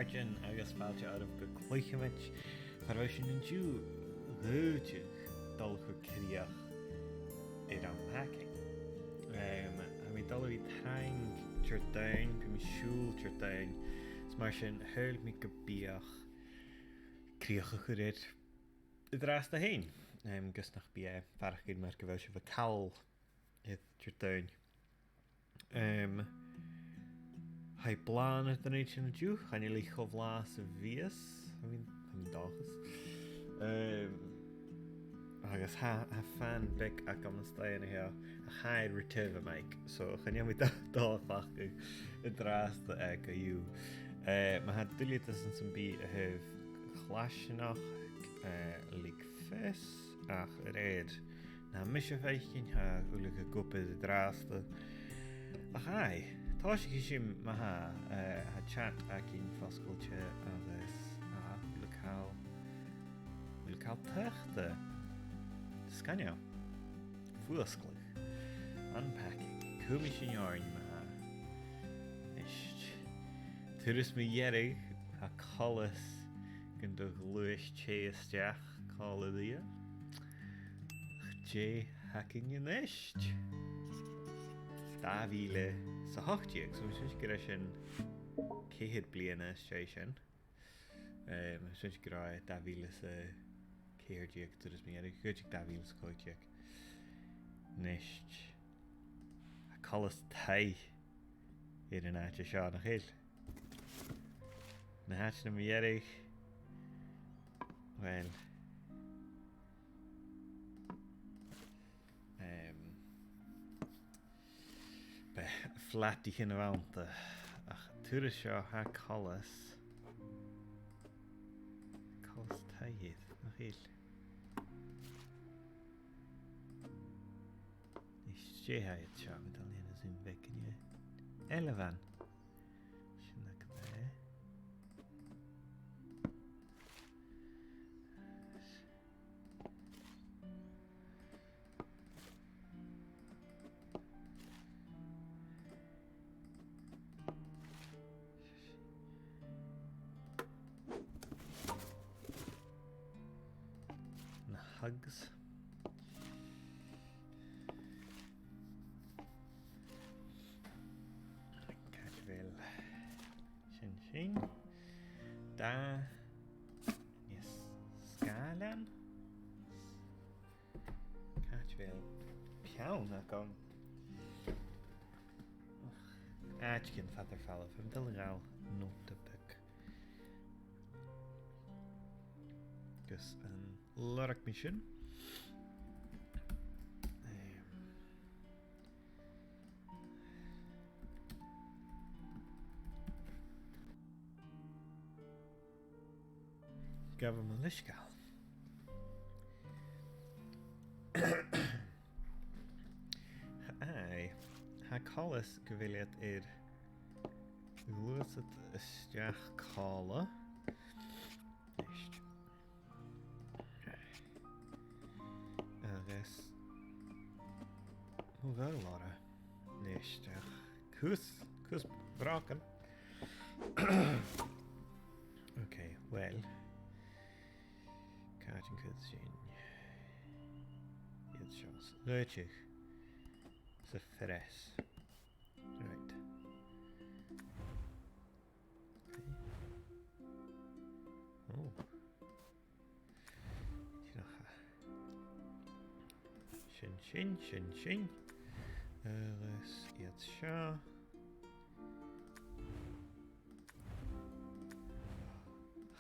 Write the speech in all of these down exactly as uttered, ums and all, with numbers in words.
Màrtainn agus fàilte oirbh gu Cluicheamaid, far a bheil sinn an-diugh a' dol a chur crìoch air Unpacking. Em, tha mi a' dol a bhith trang Diardaoin, bidh mi a' siubhal Diardaoin, is mar sin shaoil mi gum biodh crìoch a chur air an-dràsta fhèin, em, gus nach bi e a' faireachdainn mar gu bheil sibh a' call air Diardaoin. Em, tha e blàth air an Diardaoin an-diugh, chan eil e cho blàth 's a bhios, I mean, tha mi an dòchas. Em, agus tha, tha fan beag agam a-staigh an seo, ach tha e ro taobh a' mhic, so chan eil mi a' dol, dol a chleachdadh an-dràsta e co-dhiù. Eh, ma tha duilgheadasan sam bith a thaobh claisneachd, eh, leig fios, ach a rèir na tha mise a' faicinn, tha uile càil ag obair an-dràsta. Ach aye, tòisichidh sinn ma-thà, eh, tha chat againn fosgailte agus, ah, uile càil, uile càil taghta. Sgoinneil. Fuasgladh. Unpacking. Cumaidh sinn oirnn ma-thà. Ist. Turas mu dheireadh, tha coltas gun do ghluais tè a-steach còmhla rithe. Ach dè th' againn a-nis? Dà mhìle 's a h-ochd deug, so tha mi a' smaoineachadh gur e sin ceithir bliadhna às dèidh sin. Eh, tha mi a' smaoineachadh gur e dà mhìle 's a ceithir deug turas mu dheireadh, gu dè, dà mhìle 's a còig deug. A-nis. Tha coltas teth air an àite seo, nach eil? Na h-àiteachan mu dheireadh. Uill. Em, b' e flataidhean a bh' annta, ach an turas seo tha coltas, coltas teth air, nach eil? Is dè tha iad seo, mi dol a dhèanamh zoom beag an-diugh. Ailbhean. Sin agad e. Na hugs. Càit a bheil sin sin? Dà. Yes. Sgàilean. Càit a bheil peann agam? Och, àiteigin fada air falbh. Tha mi dol a ghabhail notebook. Gus an lorg mi sin. Em. Gabhaidh mo leisgeul. Aye, tha coltas gu bheil iad air gluasad a-steach còmhla. Ist. Agus mo ghaol orra. Ist, ach cus, cus brògan. Ok, uill. Càit an cuir sinn iad seo? Dh'fhaodte sa phreas. Right. Ok. Oh. Sin, sin, sin, sin. Agus iad seo.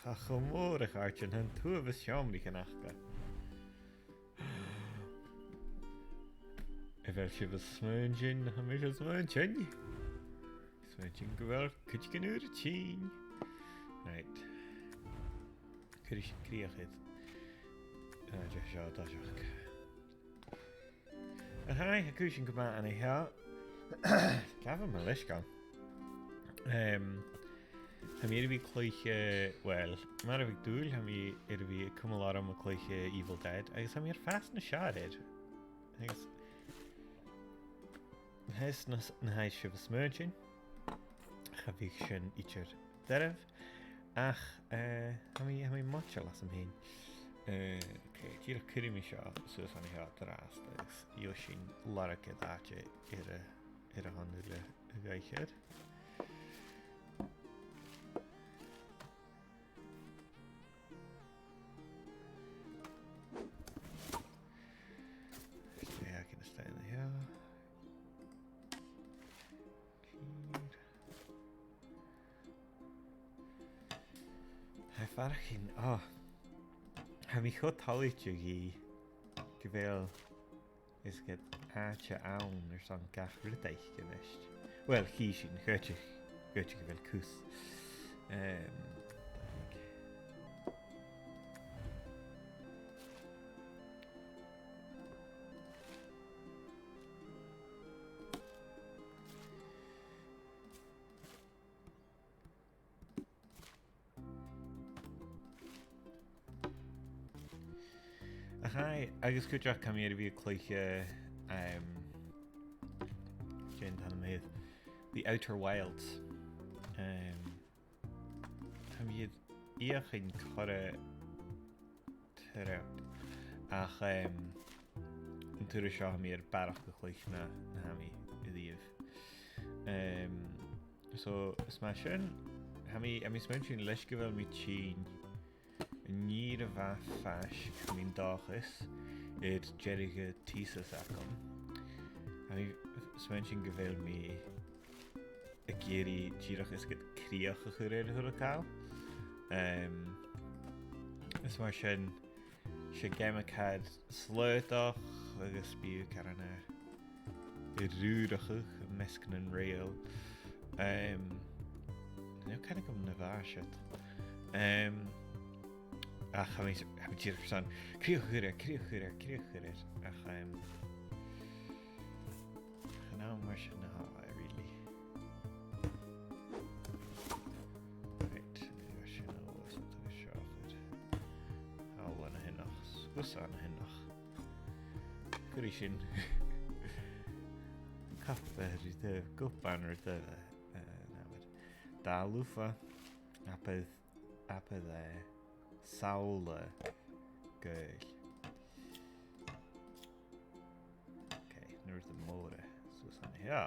Tha e cho mòr, a chàirdean, tha an t-uabhas seòmraichean aca. A bheil sibh a' smaointinn, tha mise a' smaointinn. Smaointinn gu bheil cuideigin ùr a' tighinn. Right. Cuiridh sinn crìoch air. Ah, dè seo, dà seach. Aha, tha cùisean gu math an seo. Gabhaidh mo leisgeul. Em, tha mi air a bhith a' cluich, eh, well, mar a bhiodh dùil, tha mi air a bhith a' cumail orm a' cluich, eh, Evil Dead, agus tha mi air fàs nas fheàrr air. Agus, tha fhios na, na tha sibh a' smaointinn, cha bhiodh sin idir doirbh, Ach, eh, tha mi, tha mi moiteil asam fhìn. Eh, ok, dìreach cuiridh mi seo suas an seo an-dràsta agus gheibh sinn lorg air àite air a, air a shon uile a dh'aithghearr. Stay back in the stand, yeah. Clear. Tha e a' faireachdainn, oh, tha mi cho toilichte gu bheil is gu àite ann airson gach rud aice a-nis. Well, chì sinn, chreid, chreid gu bheil cus. Em, Ach aye, agus cuideachd tha mi air a bhith a' cluich, eh, em, dè an t-ainm a th' air, The Outer Wilds. Em, tha mi air fheuchainn corra turas. Ach, em, an turas seo tha mi air barrachd a chluich na, na tha mi a-riamh. Em, so, is mar sin, tha mi, tha mi a' smaointinn leis gu bheil mi tinn an ìre mhath faisg, tha mi an dòchas, air deireadh a' thesis agam. Tha mi a' smaointinn gu bheil mi ag iarraidh dìreach is gu crìoch a chur air a h-uile càil. Em, is mar sin, 's e geama car slaodach agus bidh thu caran a' rùrachadh am measg nan reul. Em, chan eil cuimhne agam na bha siud. Em, ach tha mi, tha mi dìreach airson crìoch a chur air, crìoch a chur air, crìoch a chur air. Ach, em, Chan ann mar sin a tha e, really. Right, leis sin a leas, agus seo a chur. Thall an sineach, sgùth an sineach. Cuiridh sin cupa ri taobh, cupan ri taobh, eh, na bhfuil. Dà lofa, abair, abair, eh, samhla gaoil. Ok, nuair a mòr e, suas an seo.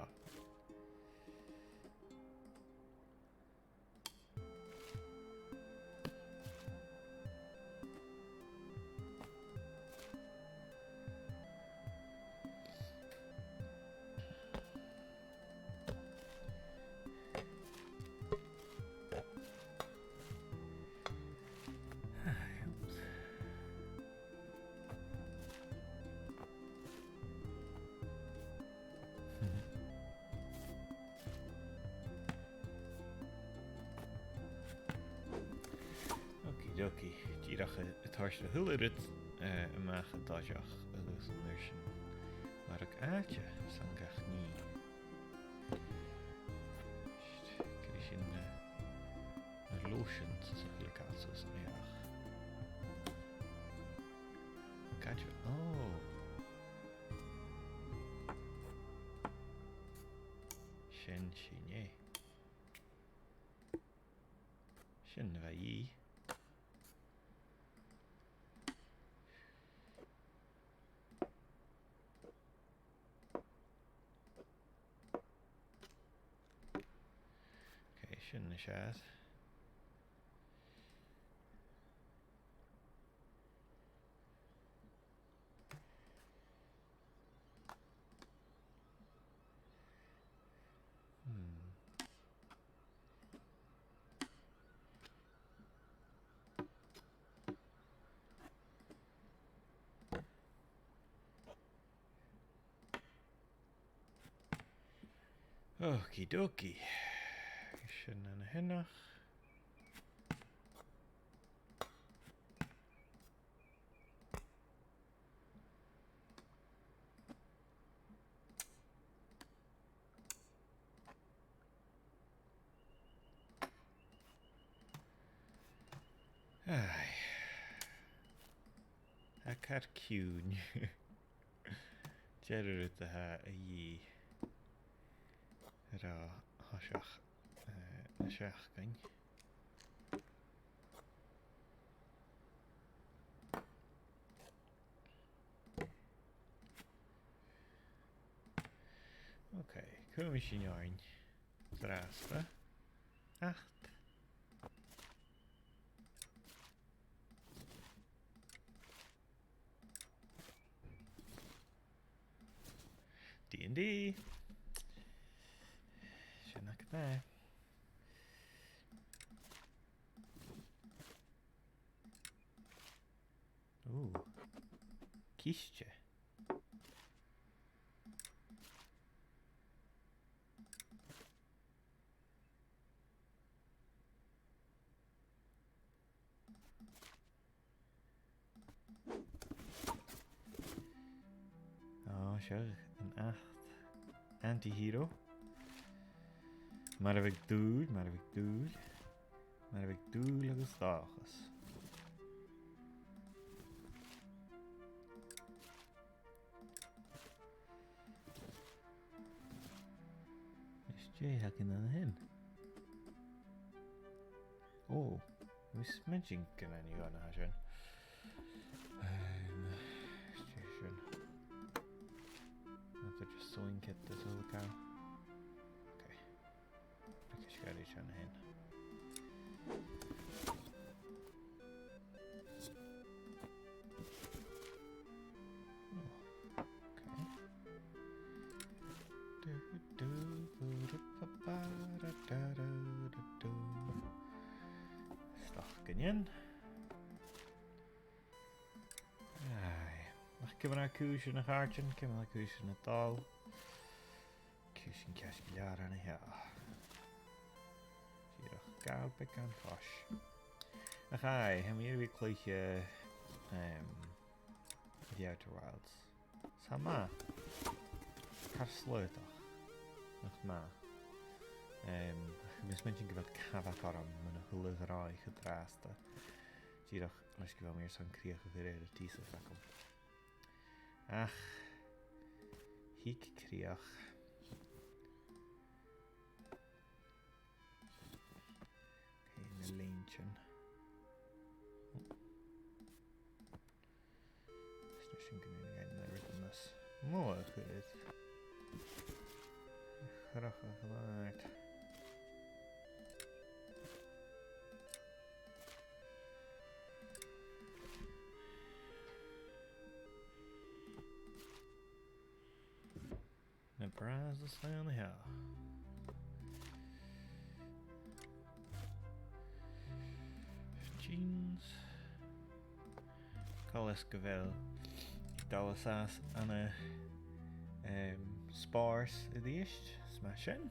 Okie dokie, dìreach a, a' toirt a h-uile rud, eh, a-mach an toiseach agus an uair sin lorg àite airson gach nì. Cuiridh sinn na, na lotions is a h-uile càil suas an each. Càit, oh. Sin, sin e. Sin a bha i. Ok, sin na seas. Hmm. Okie dokie. Sin an sineach. Aye. Tha e car ciùin. Deireadh rud a tha a dhìth ro thoiseach, eh, na seachdain. Cumaidh sinn oirnn an-dràsta. Ach. D and D. Sin agad e. Ò. Ciste. Ò, seo an ath Anti-hero. Mar a bhiodh dùil, mar a bhiodh dùil, mar a bhiodh dùil agus dòchas. Is dè th' againn an sin? Ò, bha mi a' smaointinn gun e an aon rud a tha sin. Ehm, is dè sin? Not just sewing kit, this will count. Okay. Agus seo e sin fhèin. Oh, okay. Stocainnean. Aye. Ach ciamar a tha cùisean, a chàirdean, ciamar a tha cùisean a' dol? Cùisean ceart gu leòr an-seo. Dìreach gabhail beagan fois. Ach aye, tha mi air a bhith a' cluich, eh, em, The Outer Wilds. 'S tha e math. Car slaodach. Nach math. Em, ach tha mi a' smaointinn gu bheil cabhag orm mun a h-uile gnothach an-dràsta. Dìreach leis gu bheil mi airson crìoch a chur air an t-sìos agam. Ach, thig crìoch. Okay, na lèintean. Is nuair sin gun dèan mi rud nas motha a chur. Chrochadh a-mach. Na bràithrean a tha an seo. Jeans. Coltas gu bheil iad a' dol às an, em, spòrs a-rithist, 's math sin.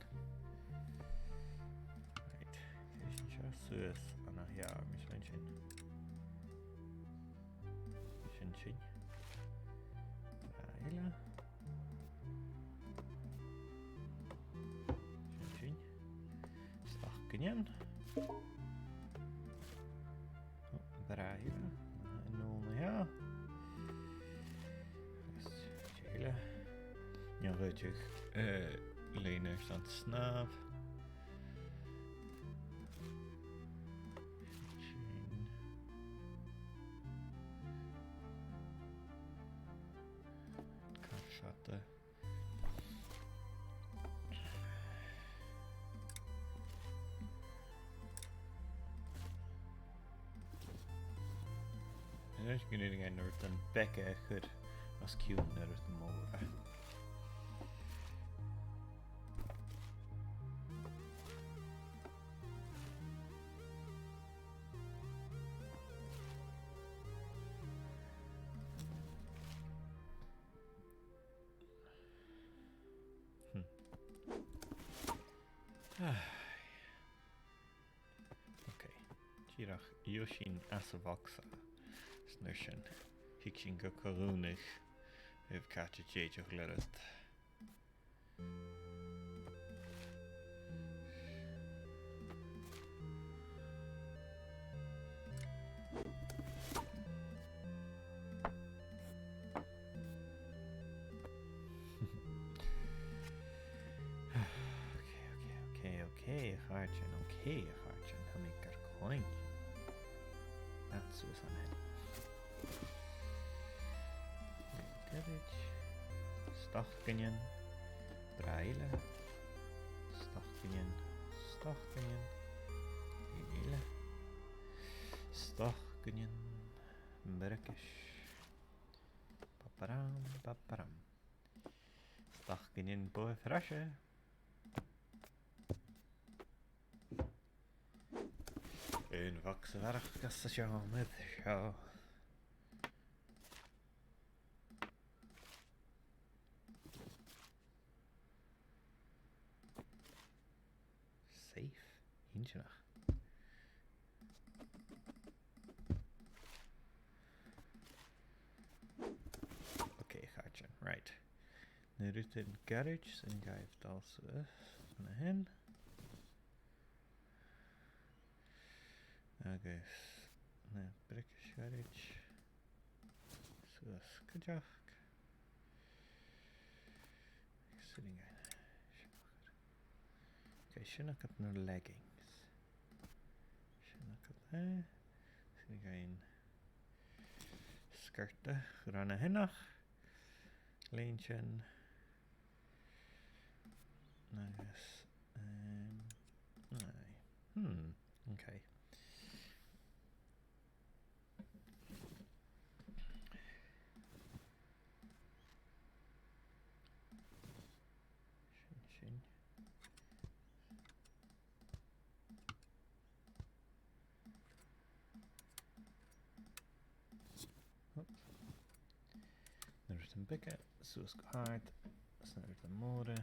Right, cuiridh sinn seo suas an-seo, tha mi a' smaointinn. Sin sin. Tha eile. Sin sin. Stocainnean. Ò, bràithrean. An-diugh, yeah. Agus eile. Nì mi dhut, eh, lèine airson snàmh. Sin. Car seata. Agus gun dèan mi an rud beag a chur os cionn na rudan mòra. Hmm. Ah. Okay. Dìreach, gheibh sinn às a' bhogsa. 'S an uair sin, thig sinn gu co-dhùnadh, eh, càit an tèid a' chliarat. Okay, okay, okay, okay, a chàirdean, okay, a chàirdean, tha mi gar cluinn. That's suas an sin. Garbage. Stocainnean. Bràithrean. Stocainnean. Stocainnean. Aon eile. Stocainnean. Briogais. Ba-ba-ram, ba-ba-ram. Stocainnean bogha-froise. Aon bhogsa a bharrachd às a seo, mar seo. Safe. Inntinneach. Ok, a chàirdean. Right. Na rudan goirid sin, gabhaibh dol suas an sin. Agus na briogais ghoirid suas cuideachd. Agus sin againn. Ok, sin agad na leggings. Sin agad e. Sin againn sgiorta, gu robh na h-aonach. Lèintean. Agus, um, aye. Hmm, ok. Sin, sin. Oops. Na rudan beaga suas gu h-àrd, is na rudan mòra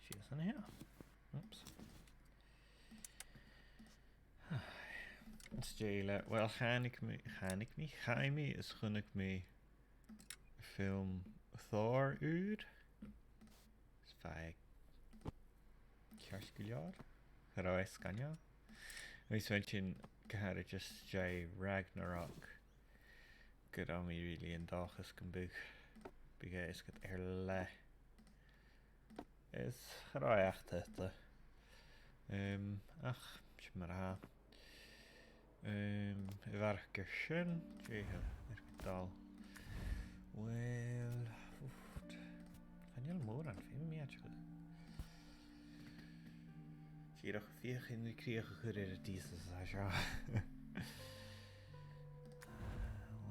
sìos an seo. Oops. Is dè eile, well, chunnaic mi, chunnaic mi, chaidh mi is chunnaic mi film Thor ùr. Is bha e ceart gu leòr. Cha robh e sgoinneil. Agus bha sin gu h-àraid just Thor Ragnarok. Cha robh mi really an dòchas gum biodh, biodh e a' sgàth air leth. Is cha robh e ach taghta. Um, ach, sin mar a tha. Um, a bharrachd air sin, dè tha air a dhol? Well, uff, chan eil mòran feumaidh mi aideachadh. Dìreach feuchainn ri crìoch a chur air an t-sìos a tha seo.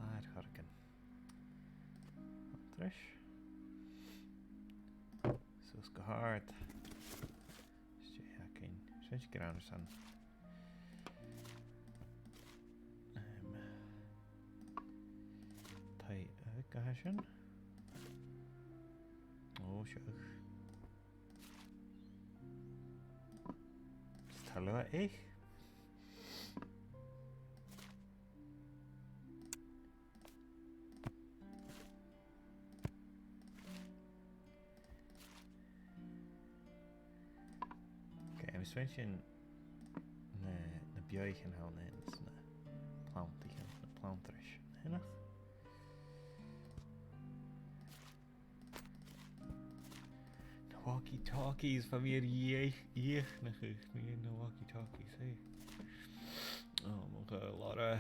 Làr-chorragan. An treis. Suas gu h-àrd. Is dè th' againn? Sin gu h-àraidh san. Um, taigh, uh, a tha sin. Ò, seo. Is talamh e. Ok, tha mi a' smaoineachadh na, na beathaichean a th' ann is na planntaichean, na planntrais. An-diugh. Na walkie-talkies, bha mi air dhìochuimhneachadh mu na walkie-talkies, hey. Oh, mo chàl, Laura.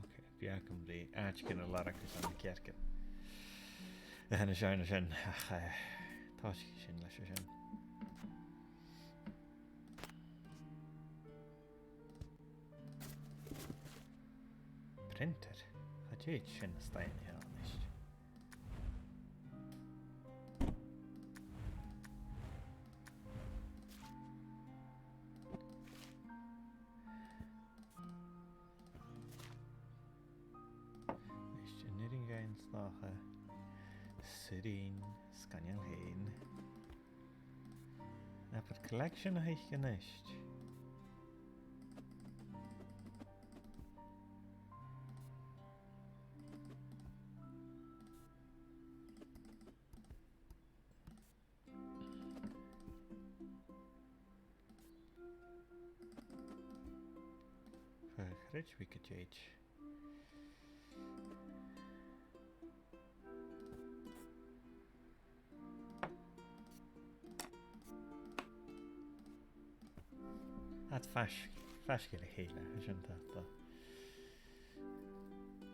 Ok, bidh agam ri àiteigin a lorg airson na cearcan. A tha na seann sin, ach, eh, tòisichidh sinn leis a sin. Printer. Cha tèid sin a-steach an seo a-nis. Is an urrainn dhuinn, 's dòcha, sireadh sgoinneil fhèin. Abair collection a th' aice a-nis. Cha chreid mi gu tèid. Tha iad faisg, faisg air a chèile, sin an t-àite.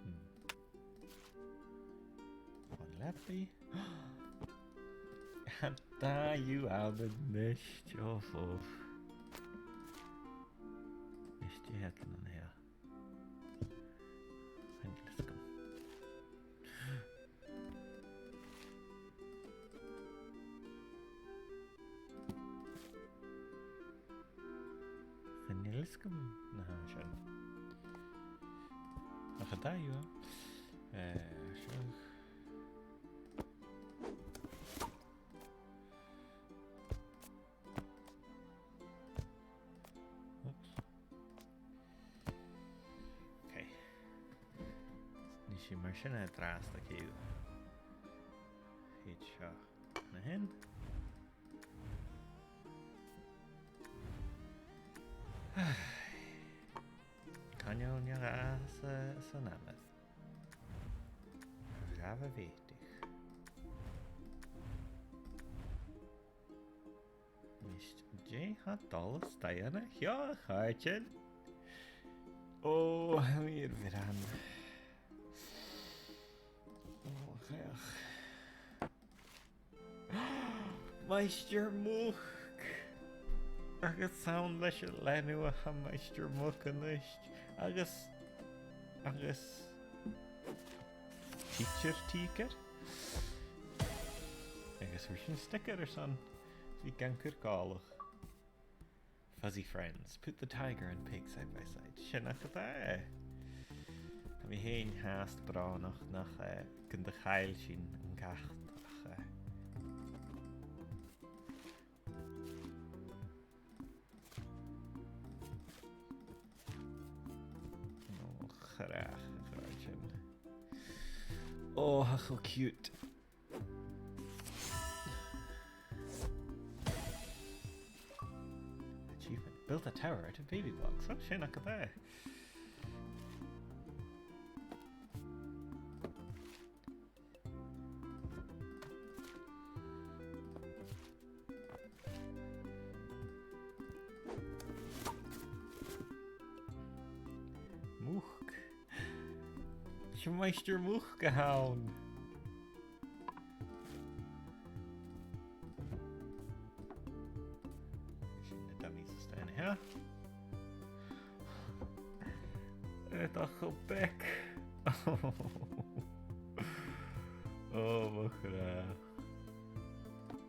Hmm. One leabaidh. Tha dà dhiubh ann a-nis, o, fòs. Is dè th' ann an seo? Chan eil fhios agam. Chan eil fhios agam na tha sin. Ach tha dà dhiubh ann. Eh, seo. Oops. Okay. Nì sinn mar sin an-dràsta co-dhiù. Thèid seo an sin. Chan eil an-dràsta san amar. Gabh a bhìdeadh. Nist, dè tha dol a-staigh an seo, a chàirdean? O, tha mi air bhioran. O, chreach. Maighstir Muc! Agus 's ann leis an leanabh a tha Maighstir Muc a-nis. Agus, agus Teacher Teacher. Agus bha sin sticker airson. Bha e gan cur gàbhaidh. Fuzzy friends. Put the tiger and pig side by side. Sin agad e. Tha mi fhìn fhathast brònach nach, eh, gun do chaill sinn an cat, ach, eh. O, chreach, a chàirdean. O, tha e cho cute. Achievement. Built a tower out of baby blocks. O, sin agad e. Muc. 'S e Maighstir Muc a th' ann. Sin na dummies a-staigh an seo. Tha iad cho beag. O, mo chreach.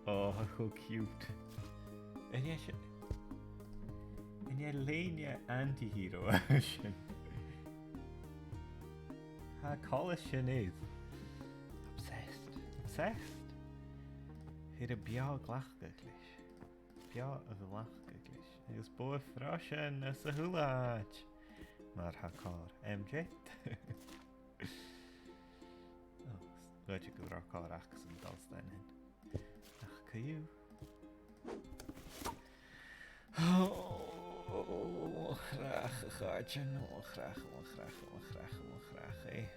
O, tha e cho cute. An e sin, an e lèine anti-hero a tha sin? Tha coltas sin air. Obsessed. Obsessed? Tha e beò a' glacadh leis. Beò a' glacadh leis. Agus bogha froise anns a h-uile àite. Mar tha còir. M J? O, 's dòcha gu robh còir acasan dol a-staigh an sin. Ach co-dhiù. O, mo chreach, a chàirdean, mo chreach, mo chreach, mo chreach, mo chreach, eh.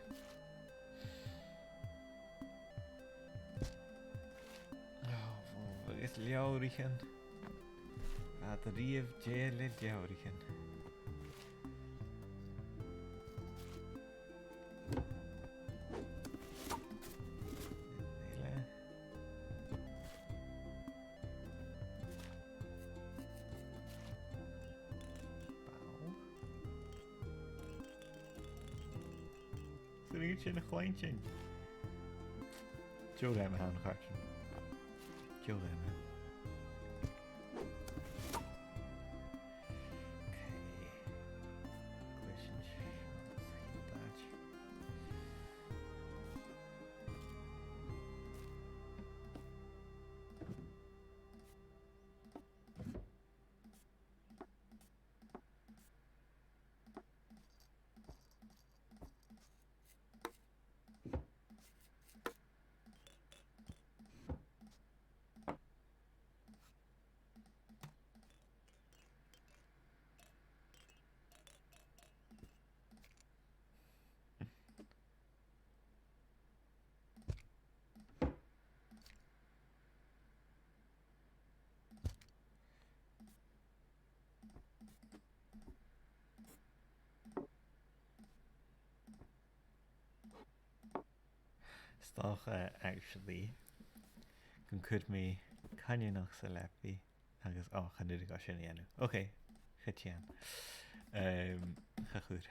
O, agus leabhraichean. Tha iad a-riamh dèidheil le leabhraichean. Eile. Bow. Is urrainn dhut sin a chluinntinn. Deagh gheama a th' ann, a chàirdean. Deagh gheama. Okay. Cluichidh sinn seo, seo an t-àite. 'S dòcha, actually, gun cuir mi coineanach sa leabaidh agus, o, chan urrainn dhomh sin a dhèanamh. Ok, cho teann. Um, cha chuir.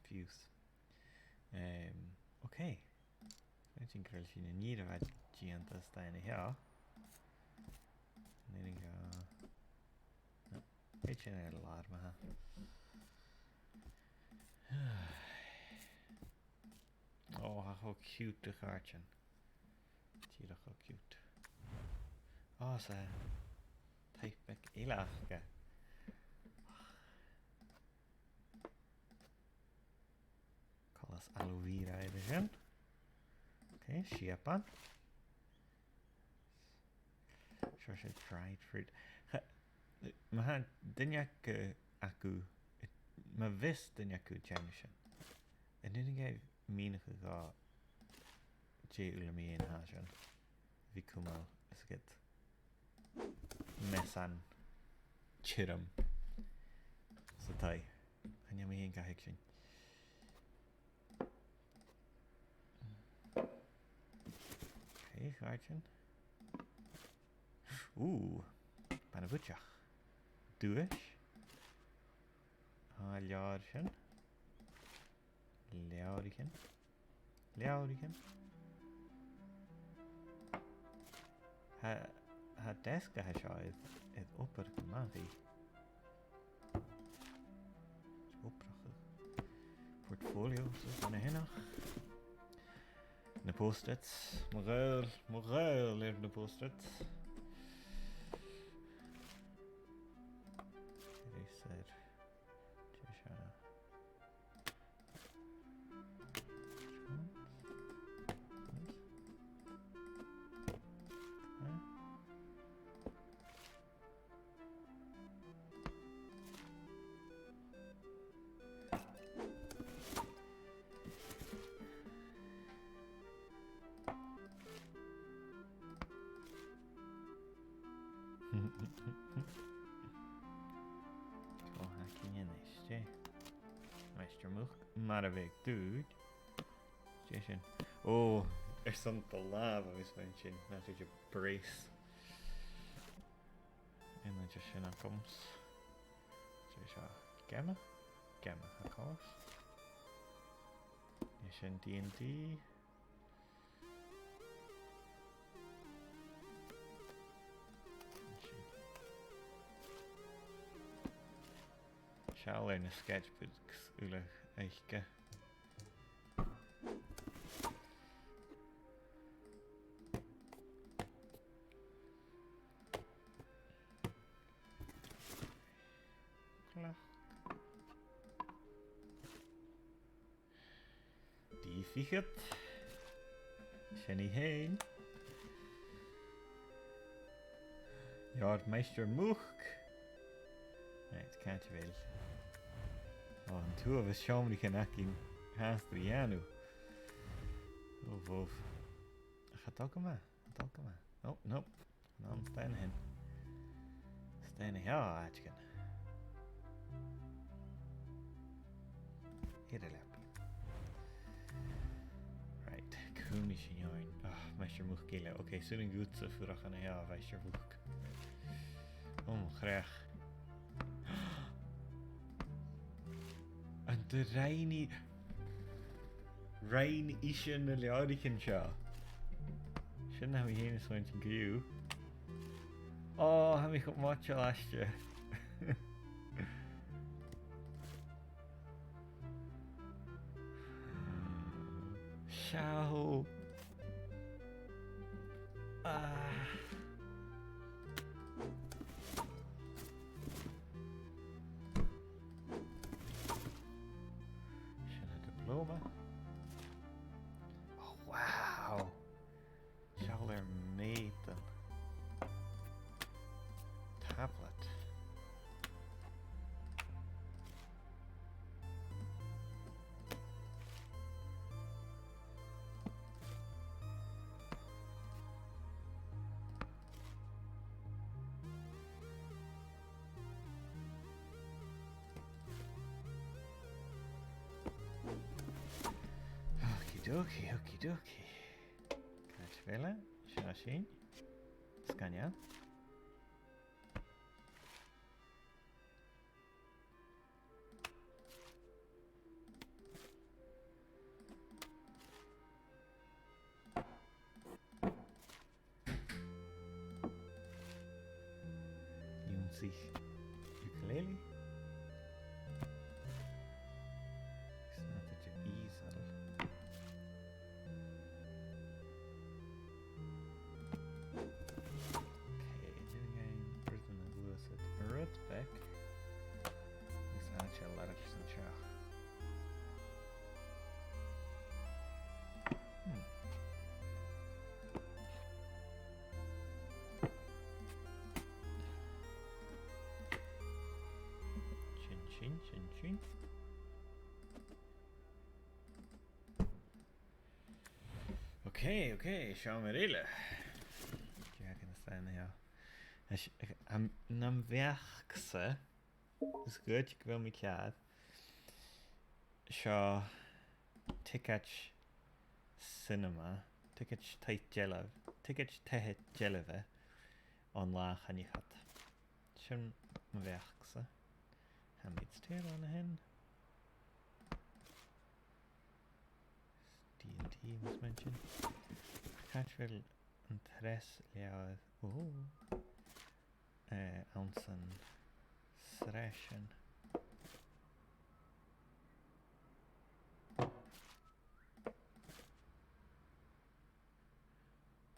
Fiù 's. Um, ok. Tha mi a' smaoineachadh gur e sin an ìre mhath a bha dèanta às dèidh na seo. An urrainn dhomh, no, thèid sin air làr ma-thà. O, tha e cho cute, a chàirdean. Dìreach cho cute. O, 's e taigh beag eile aca. Coltas aloe vera air sin. Ok, siabann. Seo, 's e dried fruit. Cha-, ma tha duine aca, aca, ma bhios duine aca a' dèanamh sin, an urrainn dhomh mìneachadh dhomh dè uile mu dheidhinn a tha sin? Bidh cumail is ged measan tioram sa taigh. Chan eil mi fhìn ga thuigsinn. Ok, a chàirdean. Ù, bana-bhuidseach. Duais. Tha leabhar sin. Leabhraichean. Leabhraichean. Tha, tha deasg a tha seo air, air obair gu math, bidh. Obrachadh. Portfolio, so, bana-shìneach. Na post-its. Mo ghaol, mo ghaol air na post-its. Eraser. Dè seo? Cò th' againn a-nis, dè? Maighstir Muc, mar a bhiodh dùil. Dè sin? Ò, airson do làmh agus mar sin, nach eil e brace. An uair sin a' chomps. Dè seo? Geama? Geama, a chòmhnaidh. An e sin D and D? Seall air na sketchbooks uile aice. Clach. D fichead. Sin i fhèin. Leabhar Maighstir Muc. Right, càit a bheil? Ò, an t-uabhas seòmraichean againn fhathast ri dhèanamh. Ò, bhobh. Cha dol gu math, cha dol gu math. Oh, no. An ann, 's dòcha an sin. 'S dòcha an seo àiteigin. Air an leabaidh. Right, cumaidh sinn oirnn. Ah, Maighstir Muc eile. Ok, 's urrainn dhutsa fuireach an seo, a Mhaighstir Mhuc. Ò, mo chreach. An do rinn i, rinn ise na leabhraichean seo? Sin na tha mi fhìn a' smaointinn co-dhiù. Ò, tha mi cho moiteil aiste. Seall. Ah. Sin an diploma. Oh, wow. Seall air m' aodann. Tablet. Okie dokie, okie dokie. Bella, seo sinn. Sgoinneil. Ionnsaich ukulele. Is na tuitear easel. Okay, dè nì sinn, bruidhinn a' gluasad rud beag. Is an seo làrach san teach. Hmm. Sin, sin, sin, sin. Okay, okay, seòmar eile. Dè th' againn san seo? Is, am, nam bheachd-sa, is dòcha gu bheil mi ceàrr. Seo tiogaid cinema, tiogaid taigh-dealbh, tiogaid taigh-dealbh aon latha a-nis. Sin mo bheachd-sa. Handmaid's Tale an sin. D and D, mas math sin. Càit a bheil an treas leabhar? Ò. Eh, anns an t-sreath sin.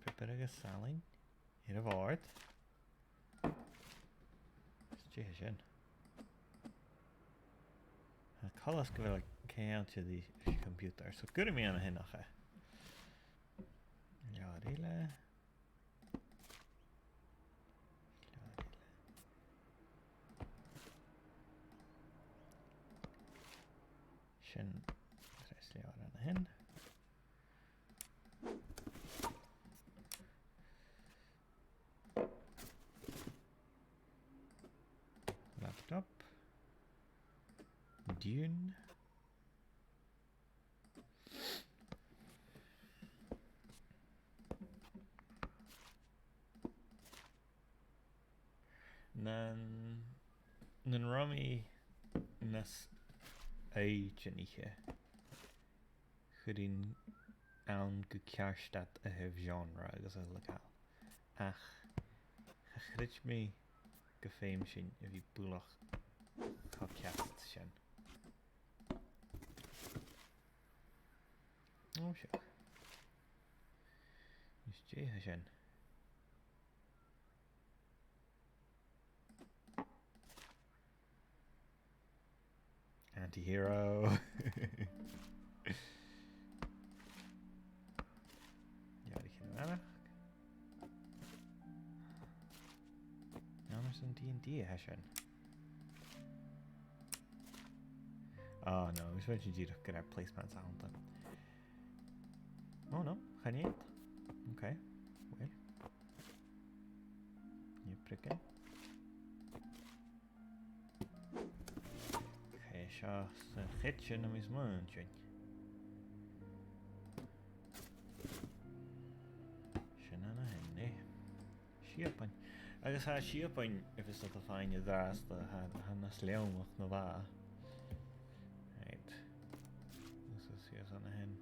Piobar agus salainn air a' bhòrd. Is dè tha sin? Tha coltas gu bheil e ceangailte ri computer, so cuiridh mi ann a shin, ach, eh, leabhar eile. Leabhar eile. Sin treas leabhar ann a shin. Laptop. Dune. Nan, nan robh mi nas aoidiche, chuirinn ann gu ceart iad a thaobh genre agus a leagail. Ach cha chreid mi gum feum sinn a bhith buileach cho ceart sin. Ò, seadh. Is dè tha sin? Anti-hero. Leabhraichean a-màireach. An ann airson D and D a tha sin? Oh no, is bheil sin dìreach gur e placemats a th' annta. Oh no, chan e iad. Okay, well. Nì priogan. Okay, seo sa chidsin a bhios mi a' smaoineachadh. Sin an-sin e. Siabann. Agus tha siabann, if it's not a fine disaster, tha, tha nas leòmach na bha. Right. This is, here's on the hen.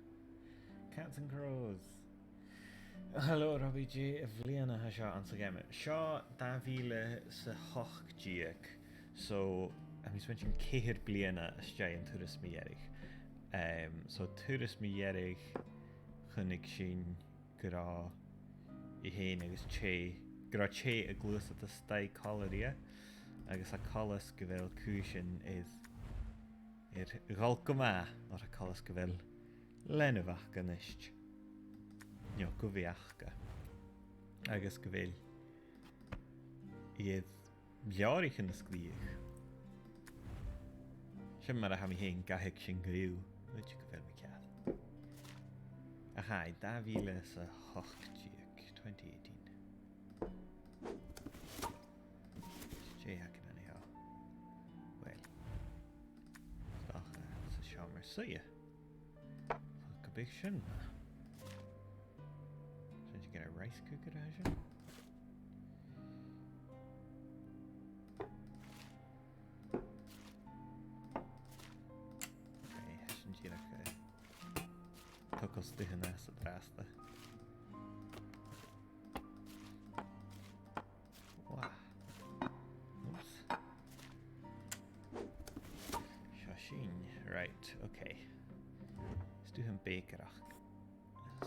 Cats and crows. Hello, Robbie J. A' bhliadhna a tha seo anns a' gheama. Seo dà mhìle 's a h-ochd deug. So, tha mi a' smaoineachadh ceithir bliadhna às dèidh an turas mu dheireadh. Um, so, turas mu dheireadh chunnaic sinn gun robh i fhèin agus Che, gun robh Che a' gluasad a-staigh còmhla rithe, agus tha coltas gu bheil cùisean air, air a dhol gu math, oir tha coltas gu bheil leanabh aca a-nis. No, gu bhith aca. Agus gu bheil iad leabhraichean a sgrìobhadh. Sin mar a tha mi fhèin ga thuigsinn co-dhiù, oir gu bheil mi ceàrr. Ach aye, dà mhìle 's a h-ochd deug, twenty eighteen. Dè th' againn an seo? Well, 's dòcha sa seòmar-suidhe. Gum bi sin math. Sin Rice cooker a tha sin. Ok, sin dìreach, eh, togail stuthan às an-dràsta. Wah. Oops. Seo sinn. Right, ok. Stuthan bèicearachd.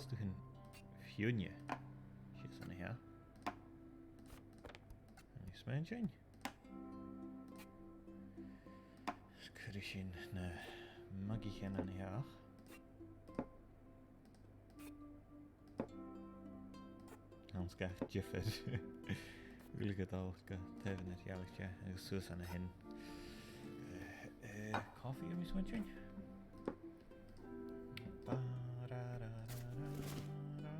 Stuthan fionn. Seo san a sheo. Agus mar sin. Is cuiridh sinn na mugaichean an seo. Anns gach diofar. Uile gu dol gu taobh na dealaichte agus suas an a shin. Eh, eh, coffee, am measg sin? Ba, ra, ra, ra.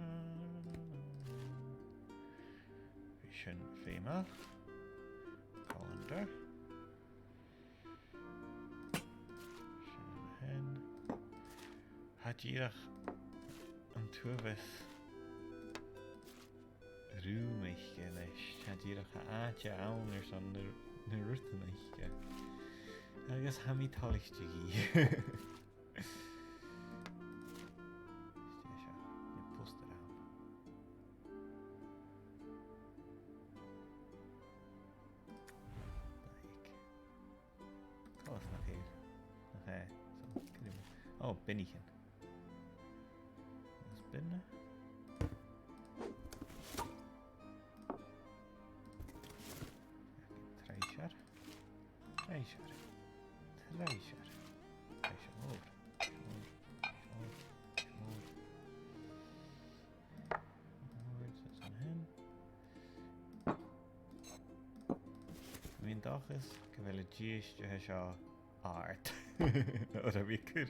Bidh sin feumail. Colander. Sin an sin. Tha dìreach an t-uabhas rùm aice a-nis. Tha dìreach àite ann airson na, na rudan aice. Agus tha mi toilichte dhi. Is e seo, na postair ann. Like. Coltas nach eil. Ok, so, cad ib... Oh, bineachan. Is binne. Treidhsear. Treidhsear. Treidhsear. Treidhsear mòr. Mòr. Mòr. Mòr. Mòr, so sin an sin. Tha mi an dòchas gu bheil an dithis a tha seo àrd. Oir tha mi a' cur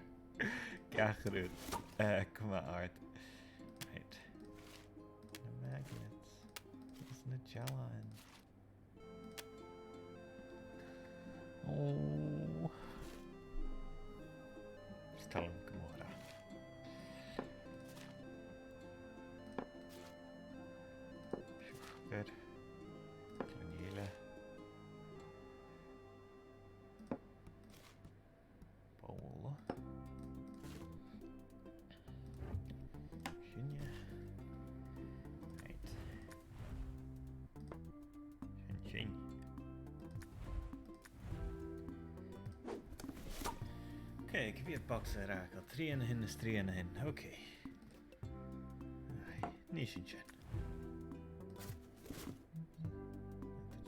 gach rud, eh, gu math àrd. Right. Na magnets. Agus na dealbhan. Oh. Is toil leam gu mòr e. Siùcar. Cluinn eile. Bobhla. Sin e. Right. Sin sin. Ok, cia mheud bogsa a th' agad? Trì an sin is trì an sin. Ok. Aye, nì sinn sin.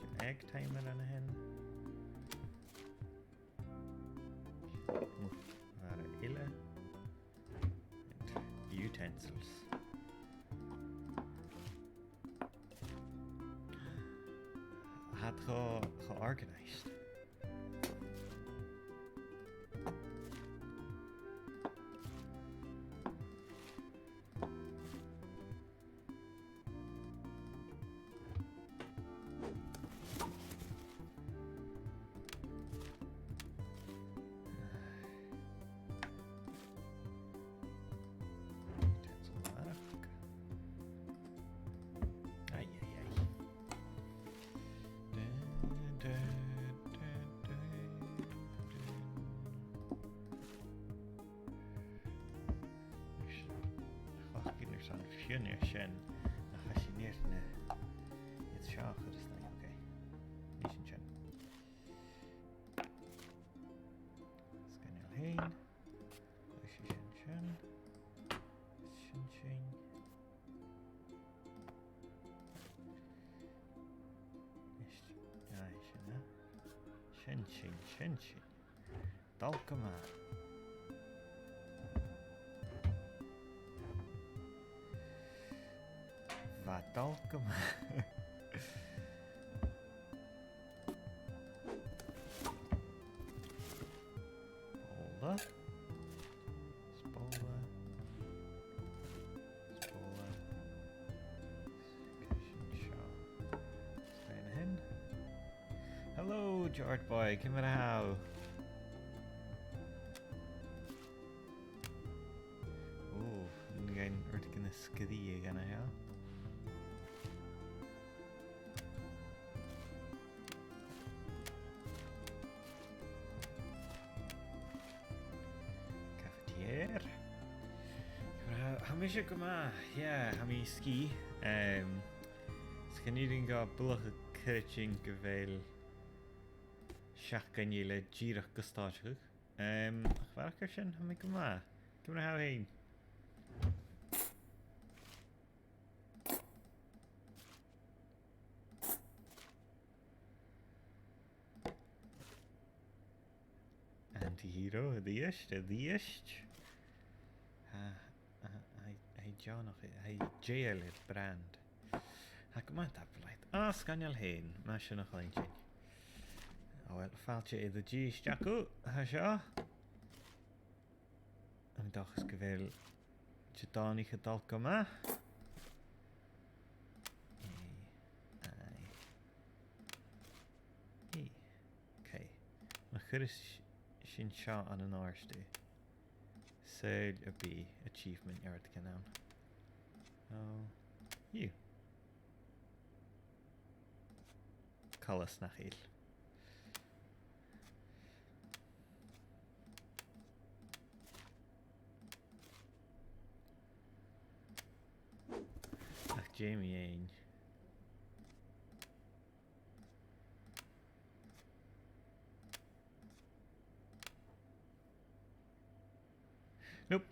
An t-egg timer an sin. Mar eile. And utensils. Tha iad cho, cho organised. Utensil a-rithist. Ai, ai, ai. Da, da, da, da, da. Is, chleachd sinn airson fionn an sin, ach tha sinn air na, iad seo a chur a-staigh, ok. Nì sinn sin. Sgoinneil fhèin. Agus sin sin. Sin sin. Is, aye, sin e. Sin sin, sin sin. Dol gu math. Bha dol gu math. Bobhla. Is bobhla. Is bobhla. Is sin seo. Is tha e an sin. Hello, George boy, ciamar a tha thu? Ò, nì sinn rudeigin a sgrìobhadh an seo. Tha, tha mise gu math, yeah, tha mi sgìth. Em, 's chan urrainn dhomh buileach a chreidsinn gu bheil seachdain eile dìreach gu stòiseachadh. Em, ach a bharrachd air sin, tha mi gu math. Ciamar a tha thu fhèin? Anti-hero, a-rithist, a-rithist. Tha, tha, tha, tha e deònach, tha e dèidheil air brand. Tha gu math tapadh leat. Ah, sgoinneil fhèin, mas e sin a chluinntinn. O uill, fàilte air do dhithis, a Jacko, tha seo. Tha mi an dòchas gu bheil Didòmhnaich a' dol gu math. Aye. Aye. Aye. Okay. Ma chuireas sinn seo ann an àirde, saoil am bi achievement air choreigin ann? Oh. You. Coltas, nach eil. Ach Jamie fhèin. Nope.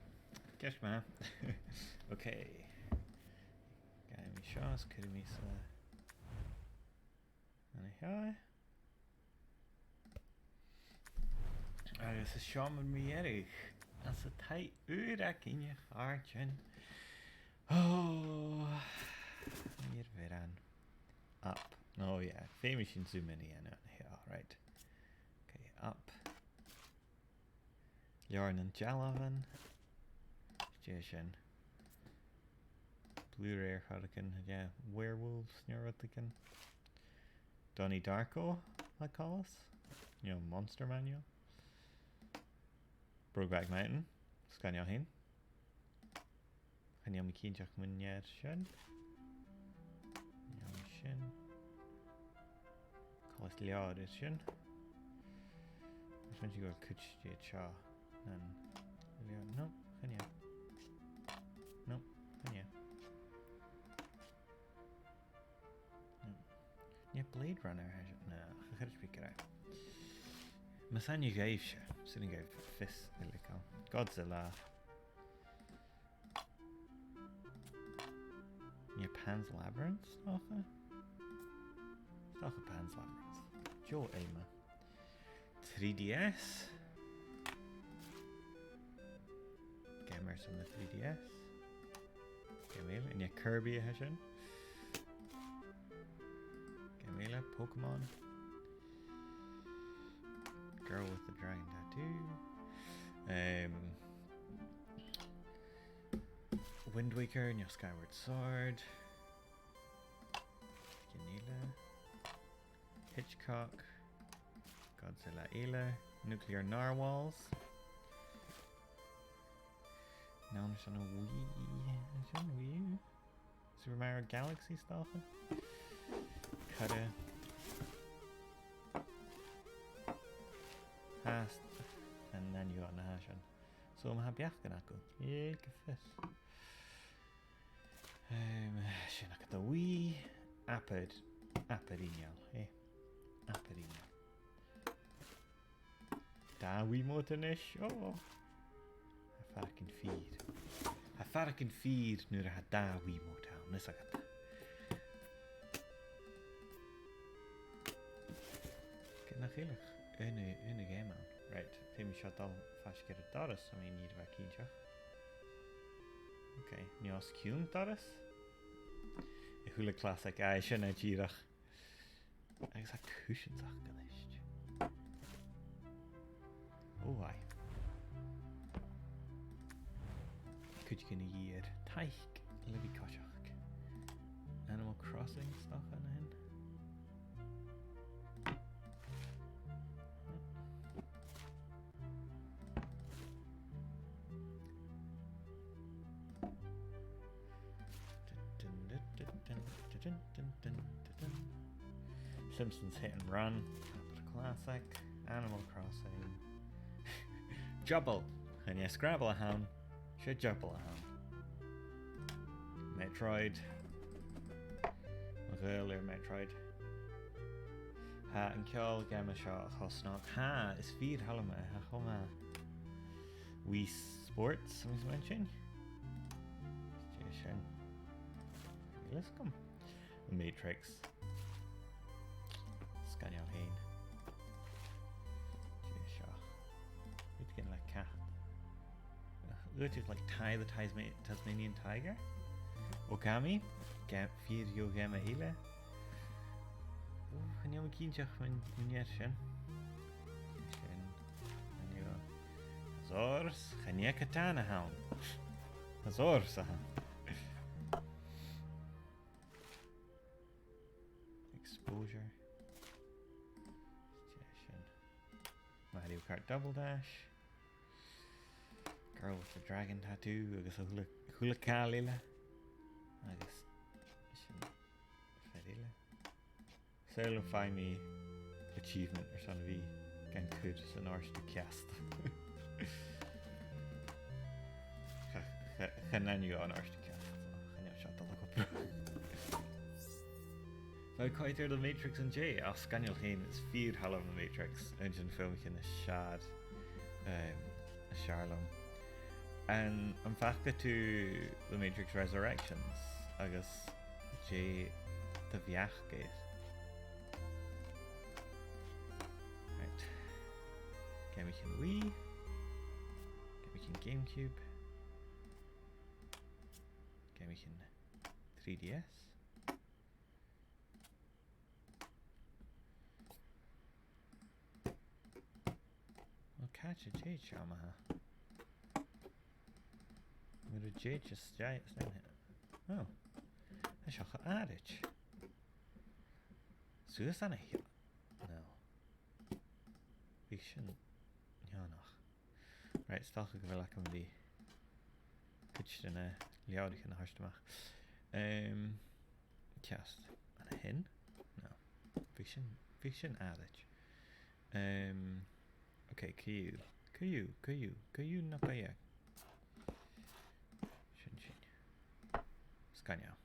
Ceist math. Okay. Gabhaidh mi seo, is cuiridh mi sa, an seo. Agus an seòmar mu dheireadh, anns an taigh ùr againn, a chàirdean. Oh, nì mi bhith ann. Up. Oh yeah, feumaidh sinn zoom in a dhèanamh an seo, right. Okay, up. Leabhar nan dealbhan. Dè sin? Blu-ray air choreigin, yeah, werewolves no rudeigin. Donnie Darko, tha coltas. You know, Monster Manual. Brokeback Mountain, sgoinneil fhèin. Chan eil mi cinnteach mu dheidhinn sin. Chan eil mi sin. Coltas leabhar air sin. Is mi cinnteach gu bheil cuid de seo nan leabhar. No, chan eil. No, chan eil. No. Nì Blade Runner, tha seo, no, cha chreid mi gu robh. Mas aithne dhuibhse, 's urrainn dhuibh fios a leigeil. Godzilla. Nì Pan's Labyrinth, 's dòcha? 'S dòcha Pan's Labyrinth. Joe Elma. Three D S. Geama airson na three D S. Geama eile, an e Kirby a tha sin? Geama eile, Pokémon. Girl with the Dragon Tattoo. Um, Wind Waker, no Skyward Sword. Geama eile. Hitchcock. Godzilla eile. Nuclear Narwhals. An ann airson a' Wii. Airson a' Wii U. Super Mario Galaxy, 's dòcha. Cuire. Fhathast. An, an e an ath-, sin. So, ma tha beachdan agaibh, leigibh fios. Em, sin agad a' Wii. Abair, abair inneal, eh? Abair inneal. Dà Wiimote a-nis, oh! Tha faireachdainn fìor. Tha faireachdainn fìor nuair a tha dà Wiimote ann, is agad. Ge-, nach eil ach aon, aon gheama ann. Right, feumaidh seo dol faisg air an doras, tha mi an dùil, a bhith cinnteach. Ok, nì os cionn doras. A h-uile classic, aye, sin e dìreach. Agus tha cushions aca a-nis. Oh, aye. Cuideigin a dh'iarr taic le bhith a' coiseachd. Animal Crossing, 's dòcha, an sin. Simpsons Hit and Run, Capital Classic, Animal Crossing. Jubble! Chan e Scrabble a th' ann, 's e Jubble a th' ann. Metroid. Mo ghaol air Metroid. Tha an ceòl-geama seo cho snog. Tha, is fìor thoil leam e, tha e cho math. Wii Sports, am measg mi sin. Dè sin? Lis gum. Matrix. Sgoinneil fhèin. Dè seo? Rudeigin le cat. Rudeigin like Ty the Tasma-, Tasmanian Tiger. Okami. Ga-, fìor dheagh gheama eile. Ò, chan eil mi cinnteach mun, mun dèidh sin. Sin. Chan eil. Azores. Chan e Catan a th' ann. Azores a th' ann. Exposure. Dè sin? Mario Kart Double Dash. Girl with the Dragon Tattoo agus a h-uile, a h-uile càil eile. Agus sin fear eile. Saoil am faigh mi achievement airson a bhith gan cur san àrd-cheist. Cha, cha, chan aithne dhomh an àrd-cheist, so chan eil seo a' dol a dh'obrachadh. Bha mi a' coimhead air The Matrix an-dè, ach sgoinneil fhèin, is fìor thoil leam The Matrix, aon de na filmichean as fheàrr, um, as fheàrr leam. An, am faca tu The Matrix Resurrections agus dè do bheachd air? Right. Geamaichean Wii. Geamaichean GameCube. Geamaichean three D S. Well, càit an tèid seo, ma-thà? Mura tèid seo a-steach, a-steach. Oh. Tha seo cho àraid. Suas an seo. No. Bhiodh sin neònach. Right, 's dòcha gu bheil agam ri cuid de na leabhraichean a thoirt a-mach. Um, ceart. An a shin? No. Bhiodh sin, bhiodh sin àraid. Um, okay, co-dhiù. Co-dhiù, co-dhiù, co-dhiù no co-dhiù. Sin sin. Sgoinneil.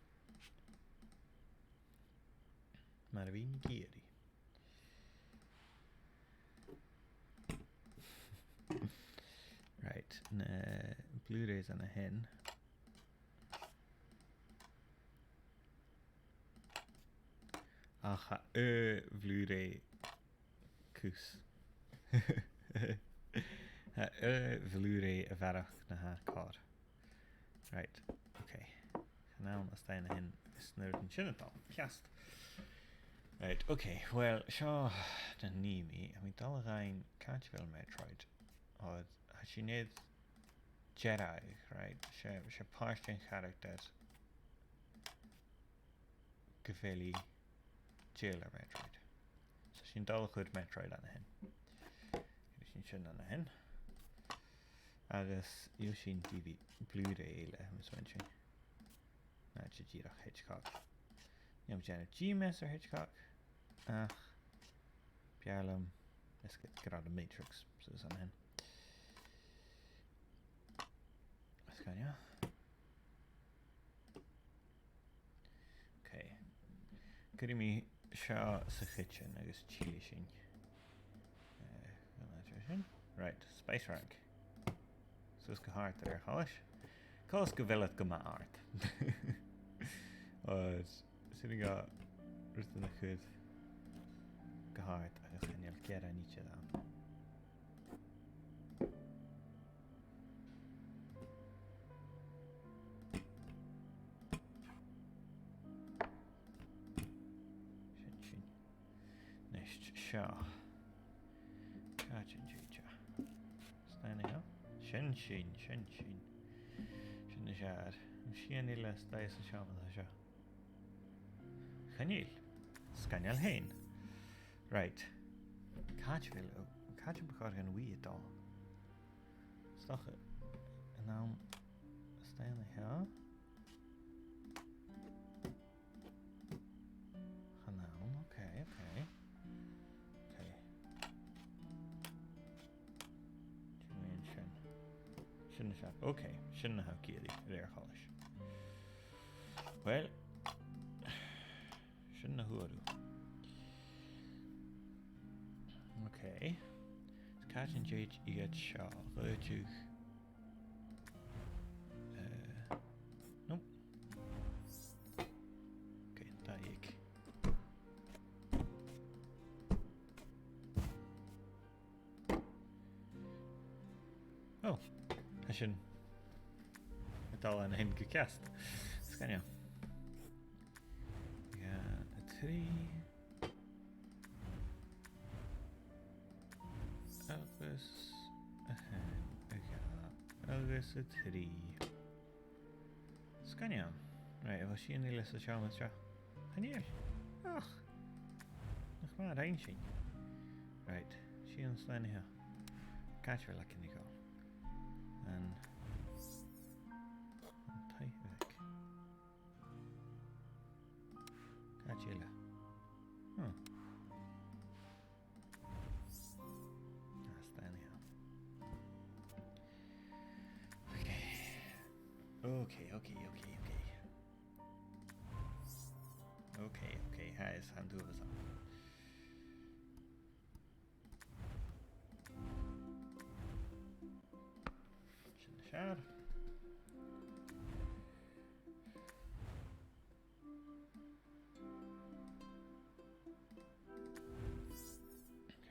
Mar a bhithinn ag iarraidh. Right, na Blu-rays an a shin. Ach tha, uh, Blu-ray cus. Tha, uh, Blu-ray a bharrachd na tha còir. Right, okay. Chan ann a-staigh an a shin, is nuair a tha sin a' dol. Ceart. Right, okay, well, seo na nì mi, tha mi a' dol a dh'fhaighinn càit a bheil Metroid. Ò, tha sinn air dearg, right? 'S e, 's e pàirt den character gu bheil i dèidheil air Metroid. So sinn a' dol a chur Metroid an a shin. Cuiridh sinn sin an a shin. Agus gheibh sinn D V D, Blu-ray eile, mas math sinn. Nach e dìreach Hitchcock. Nì mi dèanamh G-mess air Hitchcock. Ach, b' fheàrr leam, is gu, gu robh The Matrix, so is an a shin. Is gan, yeah. Okay. Cuiridh mi seo sa kitchen agus tillidh sinn. Eh, an aitreas sin. Right, spice rack. Suas gu h-àrd air a' choltais. Coltas gu bheil iad gu math àrd. Agus sin agad rudan a chur gu h-àrd agus chan eil gearradh idir ann. Sin sin. Nist seo. Càit an tèid seo? Stèidhidh seo. Sin sin, sin sin. Sin as fheàrr. An sìon eile a-staigh san t-seòmar seo. Chan eil. Sgoinneil fhèin. Right. Càit a bheil, càit am bu chòir dhan Wii a dhol? 'S dòcha an ann a-staigh an seo. Chan ann, okay, okay. Okay. Dè mu dheidhinn sin? Sin na seachd. Ok, sin na th' againn, a rèir choltais. Uill, sin na h-uiread. Ok. Is càit an tèid iad seo? Dh'fhaodadh, eh, no. Ok, dà dhiog. Ò, tha sin a' dol an sin gu ceart. Sgoinneil. Dhà, a trì. Agus a h-aon, a dhà, agus a trì. Sgoinneil. Right, a bheil sìon eile san t-seòmar seo? Chan eil. Och. Nach math a rinn sinn. Right, sìon a-staigh an seo. Càit a bheil againn ri dhol? An, an taigh bheag. Càit eile? Hmm. Ah, a-staigh an seo. Ok. Ok, ok, ok, ok. Ok, ok, tha fhios, tha an t-uabhas ann. Sin as fheàrr. Ok.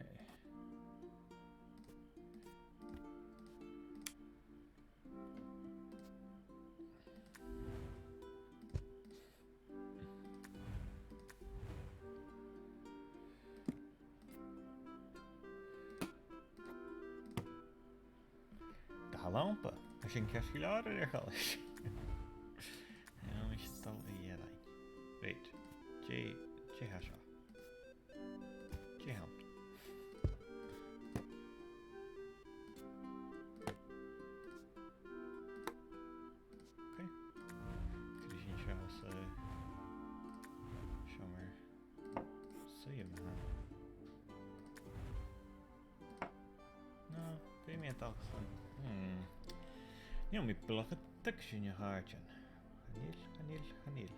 Dà lampa. Tha sin ceart gu leòr, a rèir choltais. Tha mise a' dol a dh'fheuchainn. Right. Dè, dè tha seo? Dè th' ann? Ok. Cuiridh sinn seo sa seòmar suidhe, ma-thà. No, bidh mi a' dol san. Hmm. Nì mi buileach a' tuigsinn, a chàirdean. Chan eil, chan eil, chan eil.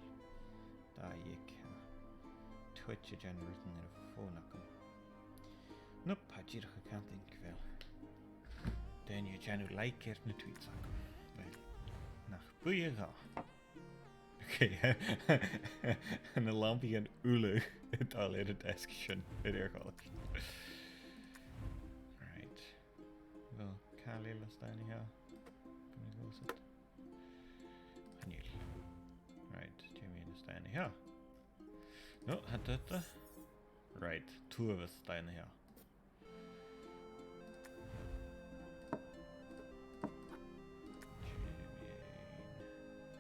Dà dhiog, eh, tuitean rudan air a' fòn agam. No, tha e dìreach a' cantainn gu bheil daoine a' dèanamh like air na tweets agam. Uill, nach buidhe dha. Ok. Na lampaidhean uile a' dol air an deasg sin, a rèir choltais. Right. Uill, càil eile a-staigh an seo? Chan eil. Right, dè mu dheidhinn a-staigh an seo? No, tha dad. Right, tha uabhas a-staigh an seo.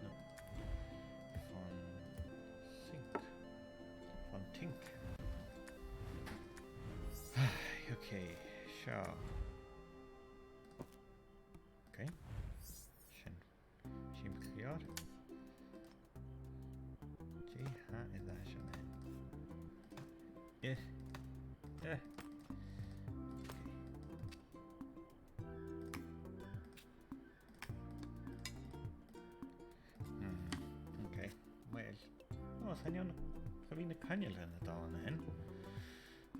No. Fon sink. Fon tink. Ok, seo. Ok. Sin. Sin ceart. Dè tha e a' dèanamh? Eh. Eh. Hmm, ok. Uill. Ò, chan eil, cha bhi na coinnlean a' dol an sin.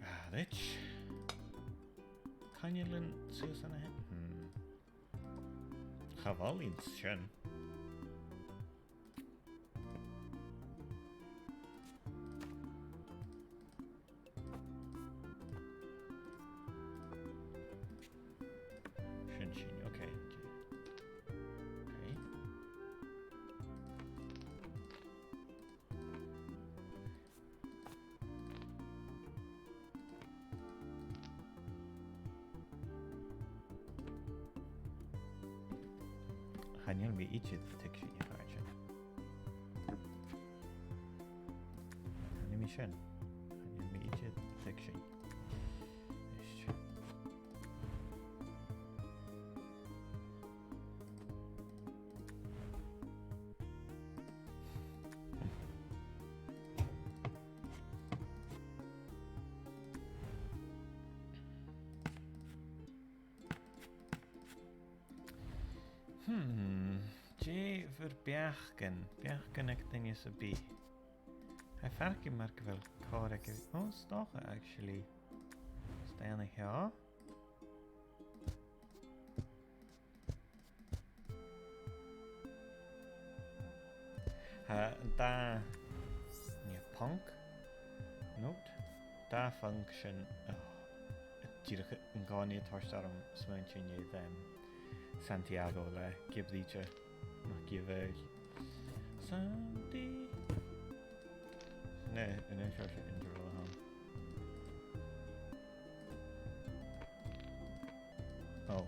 Ah, right. Coinnlean suas an sin. Hmm. Cha mholainn sin. Sin sin, ok. Ok. Chan eil mi idir a' tuigsinn, a chàirdean. Chan eil mi sin. Chan eil mi idir a' tuigsinn. Is. Hmm. Dè bhur beachdan? Beachdan aig duine sam bith? Tha e a' faireachdainn mar gu bheil còir aige. Oh, 's dòcha, actually. 'S dòcha an seo. Tha an dà, nì, punk note, dà function, oh, dìreach an-còmhnaidh a' toirt orm smaointinn air, em, Santiago le Giobrìde MacGiobràill. Santi. Nì, an e seo an t-interval a th' ann? Oh.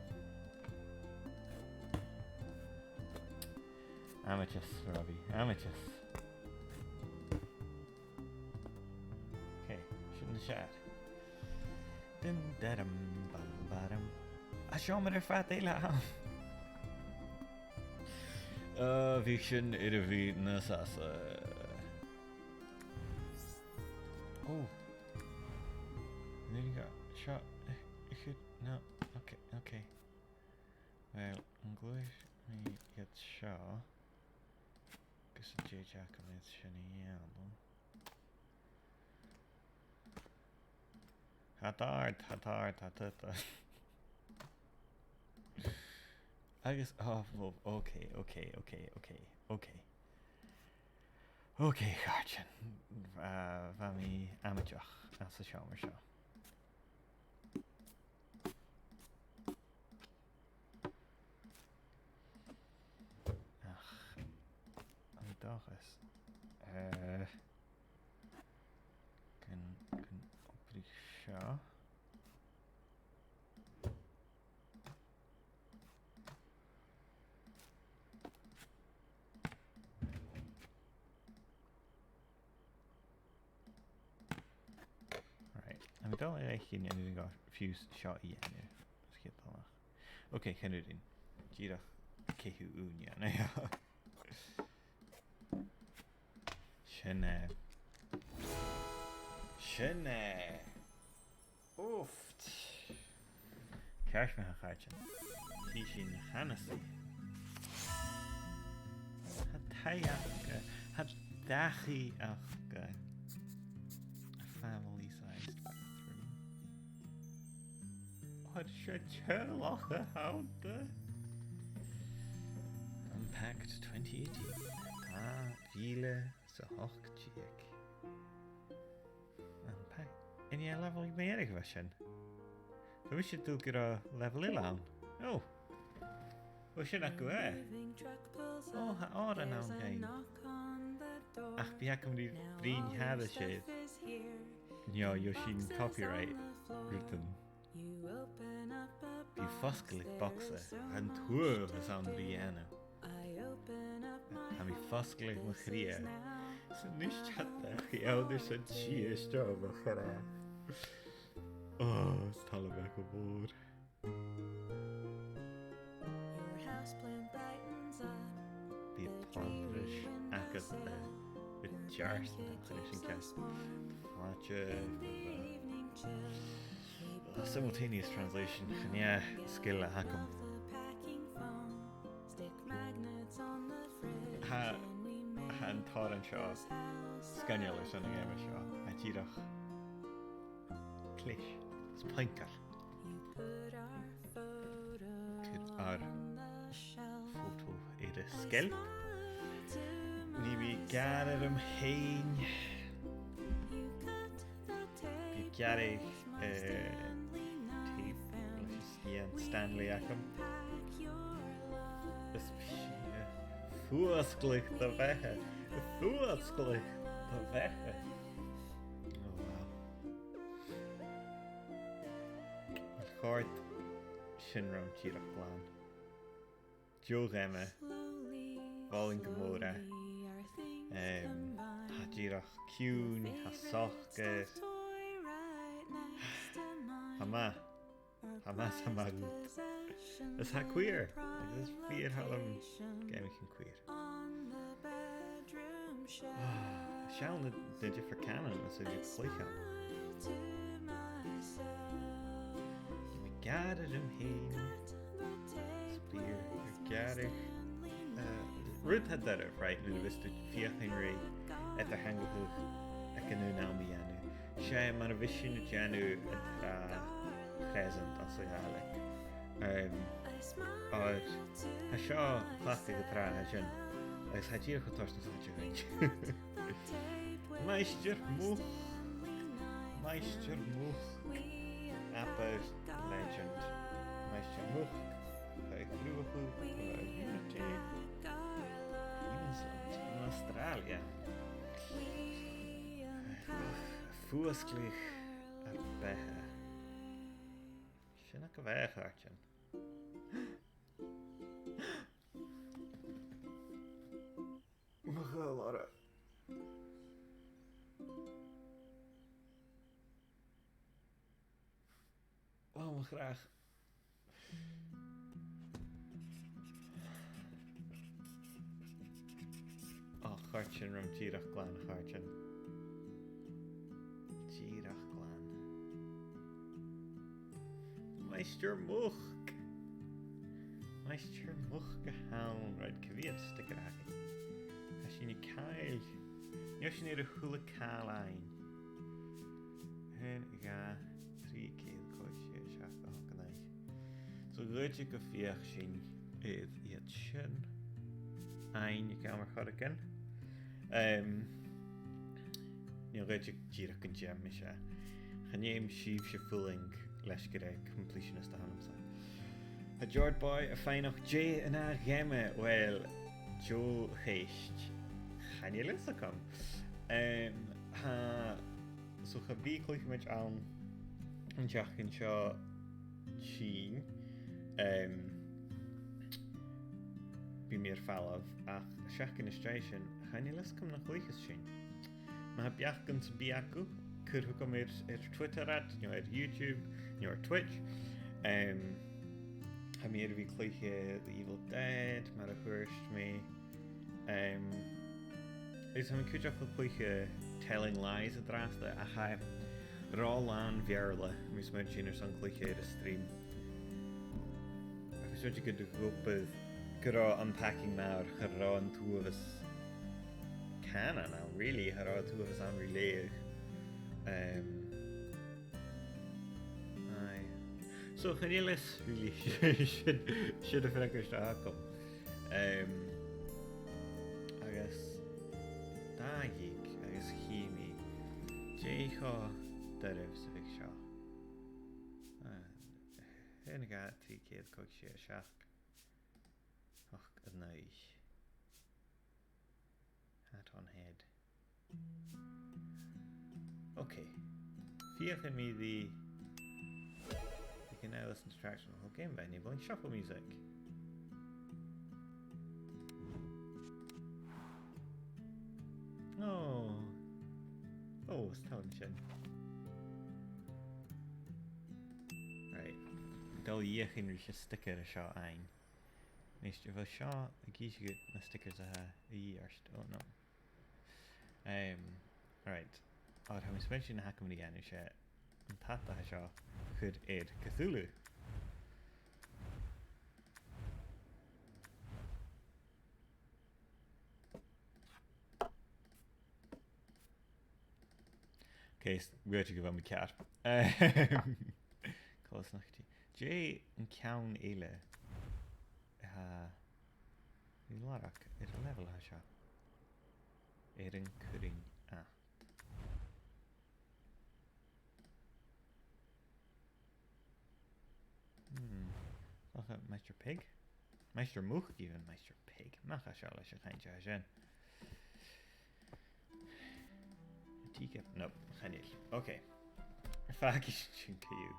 Amaideas, Robbie, amaideas. Okay, sin nas fheàrr. Dun daram bam baram. Tha seòmar air fad eile ann. Uh, bhiodh sin air a bhith nas fhasa. Oh. Nì, seo, eh, eh, no, okay, okay. Well, an cluich mi iad seo? Agus an tèid agam iad sin a dhèanamh? Tha e àrd, tha e àrd, tha e àrd. Agus, oh, oh, okay, okay, okay, okay, okay. Okay, a chàirdean. Uh, bha mi amaideach anns an t-seòmar seo. Ach, an dòchas, eh, gun, gun obraich seo. Right. Tha mi a' dol a dh'fhaicinn an urrainn dhomh fiù 's seo a dhèanamh. Is cinnteach. Okay, chan urrainn. Dìreach caitheamh ùine ann. Sin e. Sin e. Oof. Ceart ma-thà, a chàirdean. Chì sinn a-nis. Tha taigh aca, tha dachaigh aca. A family-sized bathroom. Tha seo teaghlach a th' annta. Unpacked twenty eighteen. Dà mhìle 's a h-ochd deug. An pa-, an e level mu dheireadh a bha sin? Tha mise a' dol gu robh level eile ann. Oh. Oh, sin agaibh e. Oh, tha òran ann fhèin. Ach bidh agam ri bruidhinn thairis air. No, gheibh sinn copyright rudan. Bidh fosgladh bogsa dhan t-suaimh as ann ri dhèanamh. Tha mi a' fosgladh mo chridhe. 'S a-nis tha dachaigh air an seo sìos tro mo chridhe. Oh, 's toil leam e gu mòr. Bidh planntrais agad, eh, a' deàrrsadh an ceann sin ceart. Fàilte. Simultaneous translation, chan e sgil a th' agam. Tha, tha an t-òran seo sgoinneil airson a' gheama seo. Tha e dìreach cleis. Is pluingeil. Cuir ar photal air an sgeilp. Nì mi gearradh orm fhèin. Bidh gearradh, eh, tape leis an sgian Stanley agam. Is, eh, fuasgladh do bheatha. Fuasgladh do bheatha. Oh, wow. Chòrd sin rium dìreach glan. Deagh gheama. Mholainn gu mòr e. Em, tha e dìreach ciùin, tha e socair. Tha e math. Tha e math, tha e math. Is tha e queer. Agus fìor thoil leam geamaichean queer. Seall na, na diofar chànanan a tha sinn a' cluich ann. Bidh mi gearradh orm fhèin. Is bidh mi a' gearradh eh, rud a tha doirbh, right, nuair a bhios tu a' feuchainn ri eadar-theangachadh aig an aon àm a dhèanamh. 'S e mar a bhios sinn a' dèanamh an tràth present anns a' Ghàidhlig. Em, oir tha seo cleachdte gu tràth an sin, agus tha e dìreach a' toirt nas fhaide dhuinn. Maighstir Muc. Maighstir Muc. Abair legend. Maighstir Muc. Tha e a' cruthachadh Unity, Queensland, an Astràilia. Fuasgladh ar beatha. Sin agaibh e, a chàirdean. Mo ghaol orra. Ò, mo chreach. Ò, chòrd sin rium dìreach glan, a chàirdean. Dìreach glan. Maighstir Muc! Maighstir Muc a th' ann, right, cò mheud sticker a th' againn? Tha sinn a' càil. Nì sinn air a h-uile càil fhaighinn. Aon, dhà, trì, ceithir, còig, sia, seachd, ochd, naoi. So, dh'fhaodte gum feuch sinn air iad sin fhaighinn aig àm air choreigin. Em, nì, dh'fhaodte dìreach gun dèan mise. Chan fheum sibhse fulang leis gur e completionist a th' annamsa. Tha Jord Boy a' faighneachd dè an ath gheama. Uill, deagh cheist. Chan eil fhios agam. Em, tha, so cha bhi cluicheamaid ann an t-seachdain seo tighinn. Em, bidh mi air falbh, ach seachdain às dèidh sin, chan eil fhios agam na chluicheas sinn. Ma tha beachdan sam bith agaibh, cuir thugam air, air Twitter at, no air YouTube, no air Twitch. Em, tha mi air a bhith a' cluich The Evil Dead, mar a thuirt mi. Em, agus tha mi cuideachd a' cluich Telling Lies an-dràsta, ach tha e ro làn Bheurla, tha mi a' smaointinn, airson cluiche air an stream. Agus seo gu, gu, gu, gu robh unpacking mòr, cha robh an t-uabhas cànain ann, really, cha robh an t-uabhas ann ri leughadh. Em, aye. So, chan eil fhios, really, sin, sin a' fhreagairt a th' agam. Em, agus dà dhiog, agus chì mi dè cho doirbh 's a bhiodh seo. Ah, aon, dhà, trì, ceithir, còig, sia, seachd, ochd, a naoi. Hat on head. Okay. Feuchaidh mi ri, you can now listen to tracks from the whole game by enabling shuffle music. Oh. Oh, 's toil leam sin. Right. Dol a dh'fheuchainn ris an sticker a seo fhaighinn. Nis, a bheil seo ag innse dhut na stickers a tha a dhìth ort? Oh no. Em, right. Oir tha mi a' smaointinn na th' agam ri dhèanamh, 's e an t-ad a tha seo a chur air Cthulhu. Okay, s-, bha mi ceàrr. Em, coltach ri, dè an ceann eile a tha ri lorg air an level a tha seo? Air an cuirinn at. Hmm. Maighstir Pig? Maighstir Muc, even Maighstir Pig. Mach à seo leis a' chainnt a tha sin. Teacup? No, chan eil. Okay. Fàgaidh sinn sin co-dhiù.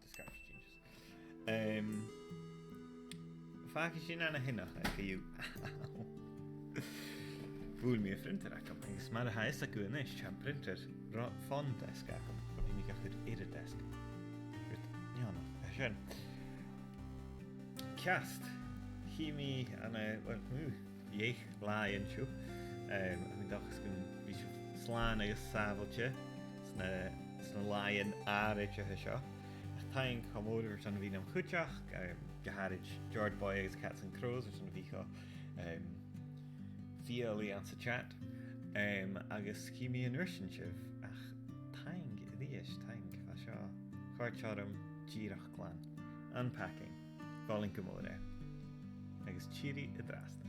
Discard changes. Em, fàgaidh sinn an-sineach e co-dhiù. Bhuail mi am printer agam, agus mar a tha fhios agaibh a-nis, tha am printer ro-, fon deasg agam. Bidh mi ga chur air an deasg. Rud neònach a tha sin. Ceart. Chì mi ann an, well, hmm, dheich latha an seo. Em, tha mi an dòchas gum bi sibh slàn agus sàbhailte sna, sna làithean àraid a tha seo. Ach Taing cho mòr airson a bhith nam chuideachd, um, gu h-àraid George Boy agus Cats and Crows airson a bhith cho, um, fialaidh anns a' chat. Um, agus chì mi an uair sin sibh, ach taing a-rithist, taing, bha seo, chòrd seo rium dìreach glan. Unpacking. Mholainn gu mòr e. Agus tìoraidh an-dràsta.